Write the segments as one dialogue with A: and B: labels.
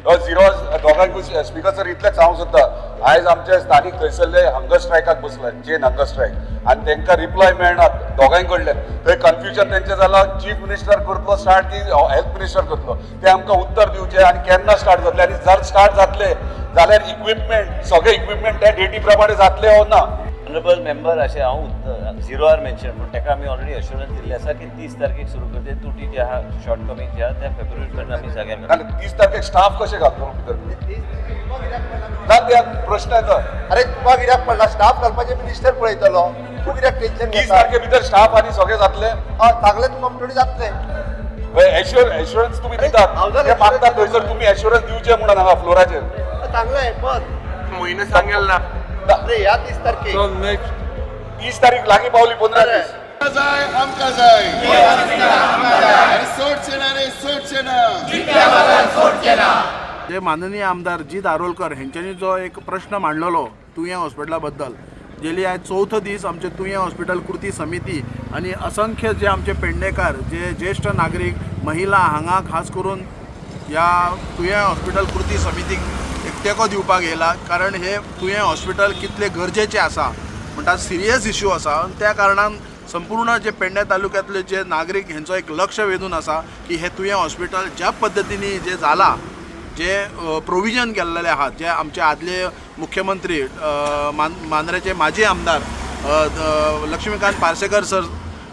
A: हो झिरो दोगांकूय speaker sir, इतलेंच हांव सोदता, आयज आमचे स्थानीक थंयसरले हंगर स्ट्रायकाक बसले, चेन हंगर स्ट्रायक, आनी तांकां रिप्लाय मेळना दोगांय कडल्यान. थंय कन्फ्युजन तेंचें जालां, चीफ मिनिस्टर करतलो स्टार्ट की हेल्थ मिनिस्टर करतलो. ते आमकां उत्तर दिवचें आनी केन्ना स्टार्ट जातलें आनी जर स्टार्ट जातले जाल्यार इक्विपमेंट, सगळे इक्विपमेंट त्या डेटी प्रमाणे जातले वो ना?
B: ऑनरेबल मेंबर, अशें हांव उत्तर झिरो आर मेन्शन, पूण ताका आमी ऑलरेडी अश्युरन्स दिल्लें आसा की 30 तारखेक सुरू करते. तुटी जे आहा, शॉर्ट कमिंग जे आहा, त्या फेब्रुवारी पर्यंत आमी जाग्यार घालतले.
A: आनी 30 तारखेक स्टाफ कशें घालतलो भितर ना, त्या प्रश्न येता.
C: अरे, तुका कित्याक पडला? स्टाफ घालपाचें मिनिस्टर पळयतलो. तूं कित्याक टेन्शन
A: 30
C: घेता?
A: तारखे भितर स्टाफ आनी सगळें जातलें?
C: हय, सांगलें तुका म्हणटकीर जातलें.
A: एश्युरन्स तुमी दितात?
C: हांव जर
A: ते मागतात थंयसर, तुमी एश्युरन्स दिवचे म्हणून हांगा फ्लोराचेर.
C: चांगलं बस.
D: म्हयनो सांगेल ना.
C: अरे, ह्या 30 तारखेक.
A: 30 तारीख लागीं पावली, 15 दीस.
E: जाय आमकां जाय. अरे सोडचे ना रे, सोडचे ना.
F: जे माननीय आमदार जीत आरोलकर हेंच्यांनी जो एक प्रश्न मांडलेलो तुयें हॉस्पिटला बद्दल, जेली आयज चवथो दीस आमचे तुयें हॉस्पिटल कृती समिती आनी असंख्य जे आमचे पेडणेकार, जे ज्येश्ठ नागरीक, महिला हांगा खास करून ह्या तुयें हॉस्पिटल कृती समितीक एक तेंको दिवपाक येयला, कारण हे तुयें हॉस्पिटल कितलें गरजेचें आसा म्हणटा, सिरियस इश्यू आसा. आनी त्या कारणान संपूर्ण जे पेडणे तालुक्यांतले जे नागरीक हेंचो एक लक्ष वेधून आसा की हे तुयें हॉस्पिटल ज्या पद्दतीन जे जाला, जे प्रोविजन केल्लेले आहात, जे आमचे आदले मुख्यमंत्री, मांद्रेचे माजी आमदार लक्ष्मीकांत पार्सेकर सर.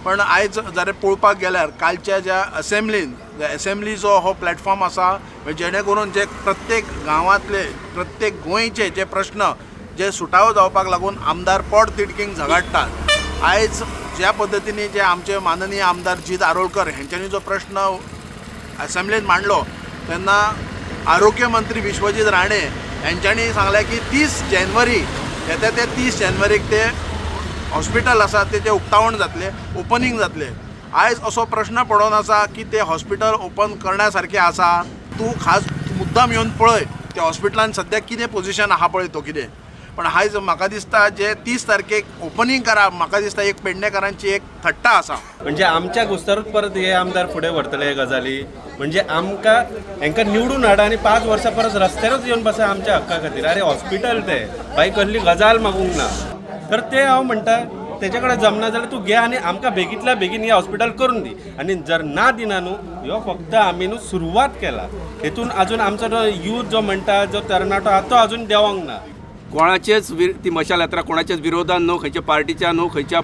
F: पण आयज जर पळोवपाक गेल्यार कालच्या ज्या असेंब्लीन, एसेंब्लीचो हो प्लॅटफॉर्म आसा, म्हणजे जेणे करून जे प्रत्येक गांवांतले, प्रत्येक गोंयचे जे प्रश्न जे सुटावो जावपाक लागून आमदार पोट तिडकीन झगडटात. आयज ज्या पद्दतीन जे आमचे माननीय आमदार जीत आरोलकर हेंच्यांनी जो प्रश्न असेंब्लीन मांडलो, तेन्ना आरोग्य मंत्री विश्वजीत राणे हेंच्यांनी सांगलें की 30 जानेवारी येता ते 30 जानेवारीक ते हॉस्पिटल आसा तेजें उक्तावण जातलें, ओपनींग जातलें. आयज असो प्रश्न पडोन आसा की ते हॉस्पिटल ओपन करण्या सारकें आसा? तूं खास मुद्दाम येवन पळय, त्या हॉस्पिटलान सद्याक कितें पोजिशन आहा पळय तो कितें. पण आयज म्हाका दिसता जे 30 तारखेक ओपनींग करा, म्हाका दिसता एक पेडणेकारांची एक थट्टा आसा.
G: म्हणजे आमच्या गुस्तारूच परत हे आमदार फुडें व्हरतले हे गजाली. म्हणजे आमकां हेंकां निवडून हाडा आनी 5 वर्सां परत रस्त्यारूच येवन बसा आमच्या हक्का खातीर. अरे, हॉस्पिटल ते बाई, कसली गजाल मागूंक ना. तर ते हांव म्हणटा, तेजे कडेन जमना जाल्यार तूं घे आनी आमकां बेगींतल्या बेगीन हें हॉस्पिटल करून दी. आनी जर ना दिना न्हू, ह्यो फक्त आमी न्हू सुरवात केला. हेतून अजून आमचो जो यूथ जो म्हणटा, जो तरणाटो आहा, तो अजून देंवोंक ना.
H: कोणाचेच ती मशाल यात्रा कोणाच्याच विरोधान न्हू, खंयच्या पार्टीच्या न्हू, खंयच्या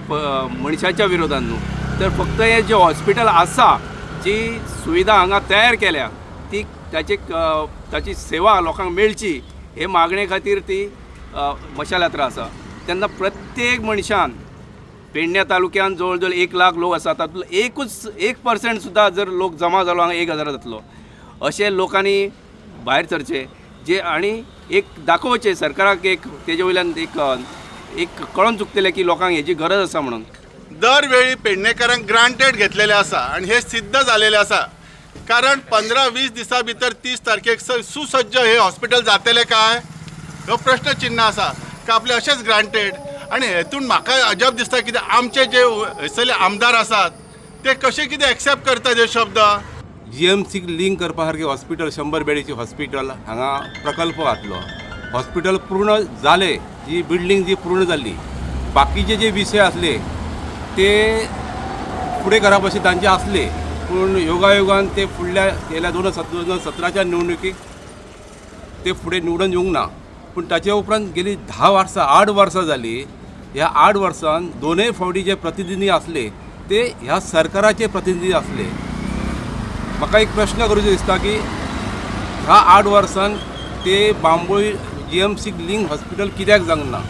H: मनशाच्या विरोधान न्हू. तर फक्त हे जे हॉस्पिटल आसा, जी सुविधा हांगा तयार केल्या, ती ताची ताची सेवा लोकांक मेळची हे मागणे खातीर ती मशाल यात्रा आसा. तेन्ना प्रत्येक मनशान, पेडण्या तालुक्यान जवळ जवळ 1 लाख लोक आसा, तातूंतलो एकूच 1% सुद्दां जर लोक जमा जालो हांगा, 1000 जातलो. अशे लोकांनी भायर सरचे जे आनी एक दाखोवचें सरकाराक, एक तेजे वयल्यान एक एक कळोन चुकतलें की लोकांक हेजी गरज आसा म्हणून.
E: दरवेळी पेडणेकरांक ग्रांटेड घेतलेले आसा आणि हे सिद्ध झालेले आसा, कारण 15-20 दिसा भितर 30 तारखेक सुसज्ज हे हॉस्पिटल जातले काय, हो प्रश्न चिन्ह आसा. का आपले अशेंच ग्रांटेड? आणि हेतून म्हाका अजाप दिसता कितें, आमचे जे हयसरले आमदार आसात ते कशे कितें एक्सेप्ट करतात हे शब्द.
I: जीएमसीक लिंक करपा सारकें हॉस्पिटल, 100 बेडीचें हॉस्पिटल हांगा प्रकल्प घातलो. हॉस्पिटल पूर्ण जालें, जी बिल्डींग जी पूर्ण जाल्ली, बाकीचे जे विशय आसले ते फुडें करप अशें तांचे आसले, पूण योगायोगान ते फुडल्या गेल्या 2017च्या निवडणुकीक ते फुडें निवडून येवंक ना. पूण ताचे उपरांत गेली 10 वर्सां, 8 वर्सां जालीं. ह्या 8 वर्सान दोनय फावटी जे प्रतिनिधी आसले ते ह्या सरकाराचे प्रतिनिधी आसले. म्हाका एक प्रश्न करूचो दिसता की ह्या 8 वर्सान ते बांबोळी जीएमसीक लिंक हॉस्पिटल कित्याक जावंक ना?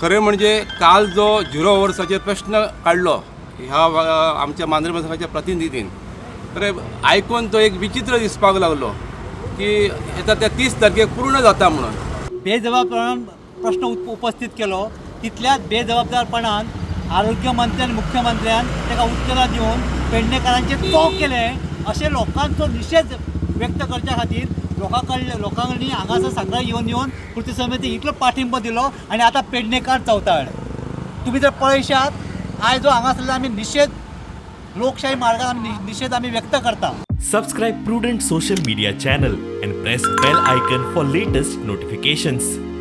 I: खरें म्हणजे काल जो झिरो वर्साचेर प्रश्न काडलो ह्या आमच्या मांद्रे मतदारसंघाच्या प्रतिनिधीन, खरें आयकून तो एक विचित्र दिसपाक लागलो की येता त्या 30 तारखेक पूर्ण जाता म्हणून.
J: बेजबाबदारपणान प्रश्न उपस्थित केलो, तितल्याच बेजबाबदारपणान आरोग्य मंत्री आनी मुख्यमंत्र्यान ताका उत्तरां दिवन पेडणेकारांचेर तोंक केलें. अशें लोकांचो निशेध व्यक्त करच्या खातीर लोकां कडले लोकांनी हांगासर सगळे येवन येवन कृती समिती इतलो पाठिंबो दिलो आनी आतां पेडणेकार चवताळ्ळे. तुमी जर पळयशात, आयज जो हांगासरलो आमी निशेध, लोकशाही मार्गान आमी निशेध आमी व्यक्त करता.
D: Subscribe Prudent Social Media channel and press bell icon for latest notifications.